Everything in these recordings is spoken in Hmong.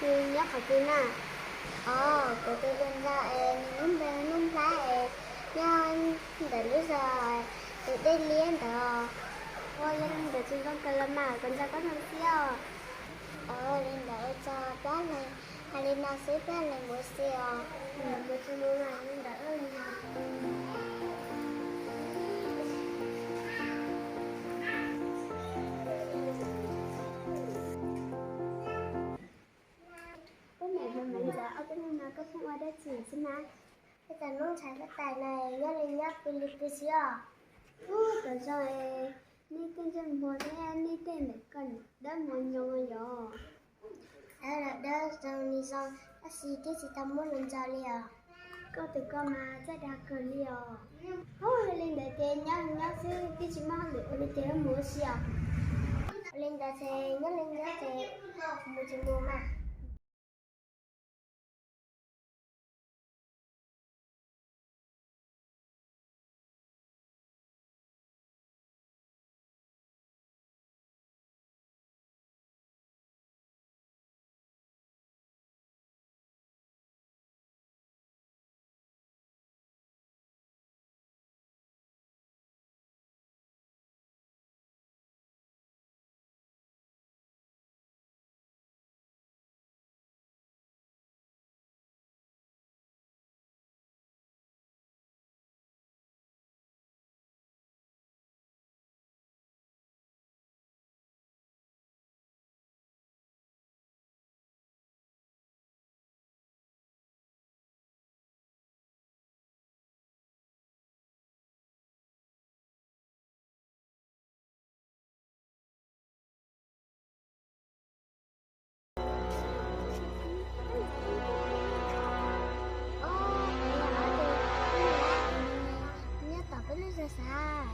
Nyob qhov twg na? Os, kuv tus hluas nraug es nws lub npe Nuj Nplhaib es nyob ntawm lub zos tus dej liab ntawd. Ua, yog li ntawd tsis zoo kawg los mas, kuv nrog koj mus xwb os. Os, li ntawd ua tsaug pab leeg, hais li no xwb pab leeg mus xwb os. Mus tsis mus mas li ntawd. Ub, niam, ntxawm ob peb hnub no koj pheej ua dab tsi xwb na? Peb cov noob ntxhais huab tais na nyob li nyob pw li pw xwb os. Ub, tam zoo es nej tej ntsej muag thiab nej tej ntawm koj dawb mos nyoos yom. Dawb los dawb, zoo li zoo, tab sis twb tsis tau muab los ntso li os. Koj tus koj mas txawj dag kawg li os. Ub, li ntawd ces nyob nyob xwb twb tsis muaj hauj lwm ua li ces wb mus ua si os. Ua li ntawd ces nyob li nyob ces mus tsis mus mas. Nyob tom peb lub zos xav.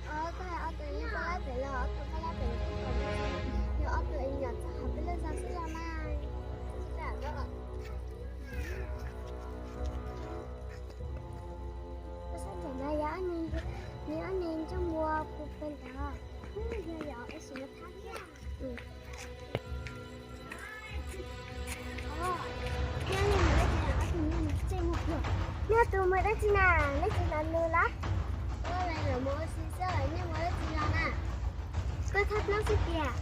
Ob tug nyob pab lab pem los ob tug pab lab pem los, yog ob tug nyom txog hauv peb lub zos xwb los mas. Koj sab ncaim no yog ob niag ntsej muag puas pes ntawd? Yog, yog, tab sis no thab thiab. Neb tus mus dab tsi na? Neb tsis hnov nws los? Lawv mus ua si xwb, nej mus dab tsi los na? Koj thaj plaub xwb tiag.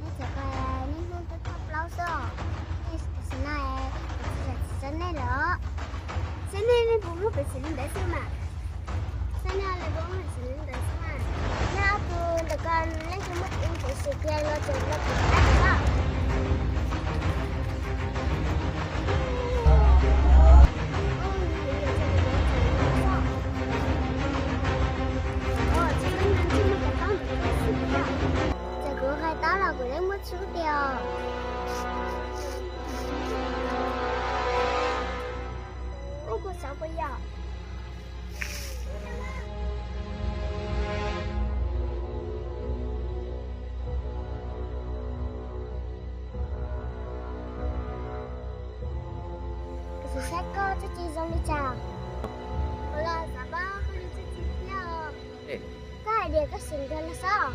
Neb txawm pais niaj hnub twb thaj plaub xwb os. Nej tam sim no kuv tsis zam txim rau nej lawm. Saib nej, nej puas muaj peev xwm li ntawd xwb mas. Saib nej li puas muaj peev xwm li ntawd xwb mas. Neb ob tug ntawm ko leej twg muaj peev xwm tiag los tseem los kuv thab os. Txawm kuv hais tau los kuv yeej muab tshub tiag os. Ub, koj xav puas yog? Kuv xav saib koj txuj ci zoo li cas. Kuv los xav paub koj li txuj ci thiab os. Koj hais tias koj xeem nkawd los xwb.